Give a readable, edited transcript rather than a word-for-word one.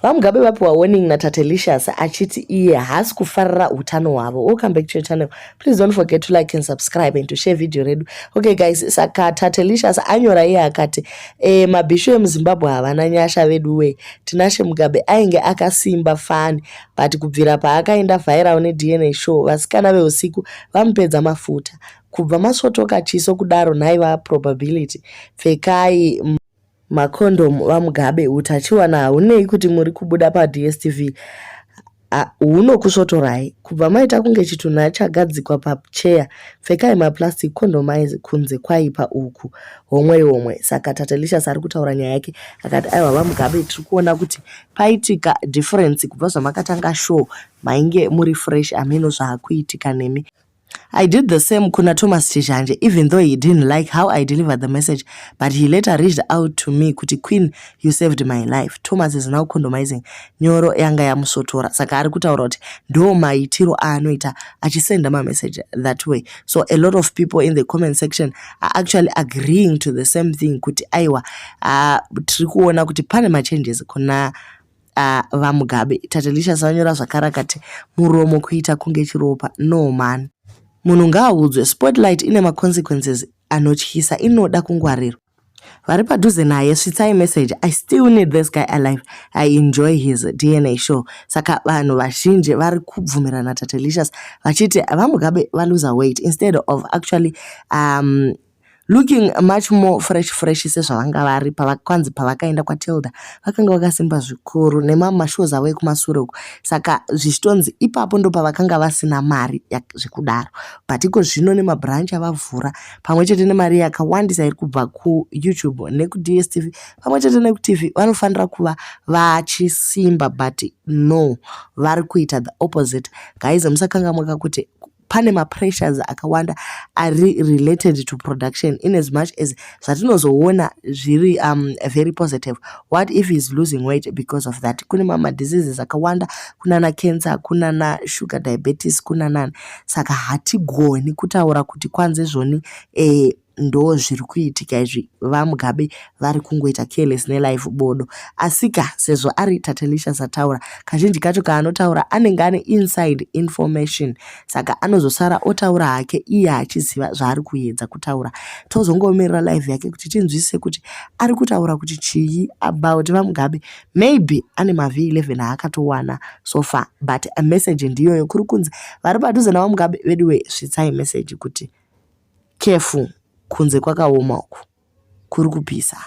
VaMugabe vapiwa warning naTatelicious achiti iye haasi kufarira utano hwavo. Welcome back to your channel. Please don't forget to like and subscribe and to share video redu. Okay guys, saka Tatelicious anyora iye akati mabhishu emuZimbabwe havana nyasha vedu. Tinashe Mugabe ainge akasimba fani, but kubvira paakaenda viral neDNA show, vasikana veusiku vamupedza mafuta. Kubva masvotoka chiso kudaro nhaiva probability. Pfekai makondomu vaMugabe, utachiwana haunei kuti muri kubuda paDSTV, hunokusvotorai. Kubva maita kunge chitunha chagadzikwa pacheya. Pfekai maplastic, condomise, kunze kwaipa uku, homwe homwe. Saka Tatelicious ari kutaura nyaya yake akati aiwa, vaMugabe, tiri kuona kuti paitika difference kubva zvamakatanga show. Mainge muri fresh, hameno zvaakuitika nemi. I did the same kuna Thomas Chizhanje, even though he didn't like how I delivered the message, but he later reached out to me kuti, "Queen, you saved my life." Thomas is now condomizing. Nyoro yanga yamusotora. Saka ari kutaura kuti ndo maitiro aanoita achisenda mamessage that way. So a lot of people in the comment section are actually agreeing to the same thing kuti aiwa, tiri kuona kuti pane machanges kuna vaMugabe. Tatelicious vanyora zvakare akati muromo kuita kunge chiropa. No man, munhu ngaaudzwe, spotlight ine maconsequences anotyisa, inoda kungwarirwa. Vari padhuze naye, svitsai message. I still need this guy alive. I enjoy his DNA show. Saka vanhu vazhinji vari kubvumirana Tatelicious vachiti vaMugabe valusa weight instead of actually looking much more fresh fresh sezvavanga vari kwanzi pavakaenda kwaTilda vakanga vakasimba zvikuru nemamwe mashows avo ekumasure uko. Saka zvichitonzi ipapo ndo pavakanga vasina mari zvekudaro, but iko zvino nemabranch avavhura pamwe chete nemari yakawandisa iri kubva kuYouTube nekuDSTV pamwe chete nekuTV, vanofanira kuva vachisimba, but no, vari kuita the opposite. Guys, musakanganwa kuti pane mapressures akawanda ari related to production. In as much as zvatinozoona zviri very positive, what if he is losing weight because of that? Kune mamadiseases akawanda, kunana cancer, kunana sugar diabetes, kuna nani. Saka hatigoni kutaura kuti kwanze zvoni ndo zviri kuitika izvi. VaMugabe vari kungoita careless nelife bodo. Asika sezvo ari Tatelicious ataura, kazhinji kacho kaanotaura anenge ane inside information, saka anozosara otaura hake iye achiziva zvaari kuedza kutaura. Tozongomirira live yake kuti tinzwisise kuti ari kutaura kuti chii about vaMugabe. Maybe ane maV11 aakatowana so far, but message ndiyoyo kuri kunzi vari padhuze navaMugabe veduwe, svitsai message kuti careful, kunze kwakaoma uku, kuri kupisa.